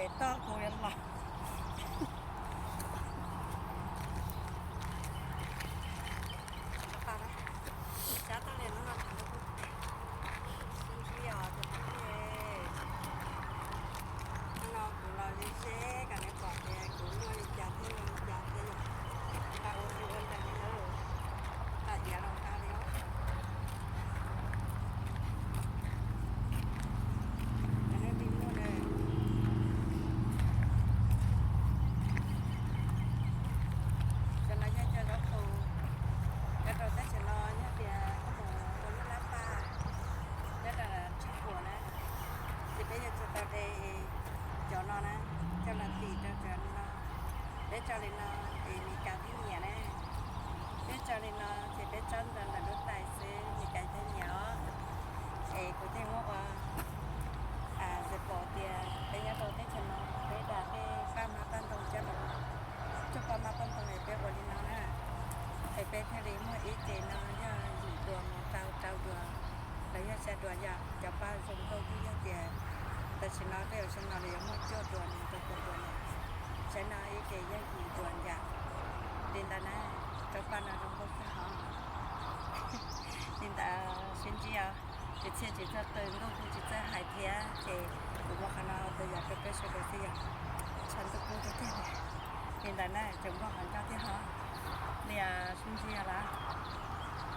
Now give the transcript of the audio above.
Pem toj kuv yuav los. Sab toj li hnub no tseem sib ntsib os cov phooj ywg. Hnub no kuv los ze ze kom nej pom tias kuv luaj li cas thiab zoo li cas thiab yom. Nqa ua si ua ntees li na, nqa iav los nqa li os. Cov nej pib muaj na. Cov no yog cov zaub qus. Nyob rau teb chaws no yog tias koj mus ua lub lab paj nyob rau tshaj puas na, ces peb yuav tsum tau de cov no na, coj los tim rau cov no. Peb tso li no es Meskas thiaj nyiam na. Peb tso li no ces peb tsob ntawm lub tais xwb Meskas thiaj nyiam os. Es kuv thiaj muab ua xam pom tias peb nyob rau teb chaws no peb dag tej paj mab paj ntoo coj los, coj paj mab paj ntoo es peb ua li no na. Es peb thiaj li muaj ib ce no yog yim duas mus rau rau duas, los yog xya duas yom. Cov paj zoo nkauj twb yog tias tam sim no peb ua si no los yuav muaj cuaj duas mus rau kaum duas lawm. Saib no ib ce yog yim duas yom. Li ntawd na, cov paj no zoo nkauj kawg hov. Li ntawd sib ntsib os. Ces txhiaj tsis txawj qw nkauj kuj tsis txawj hais thiab ces kuv muab qhov no ua yam rau peb sawv daws thiaj yog tshav ntuj kub tiag tiag. Li ntawd na, tseem muaj qhov ncauj thiab hov. Li sib ntsib os.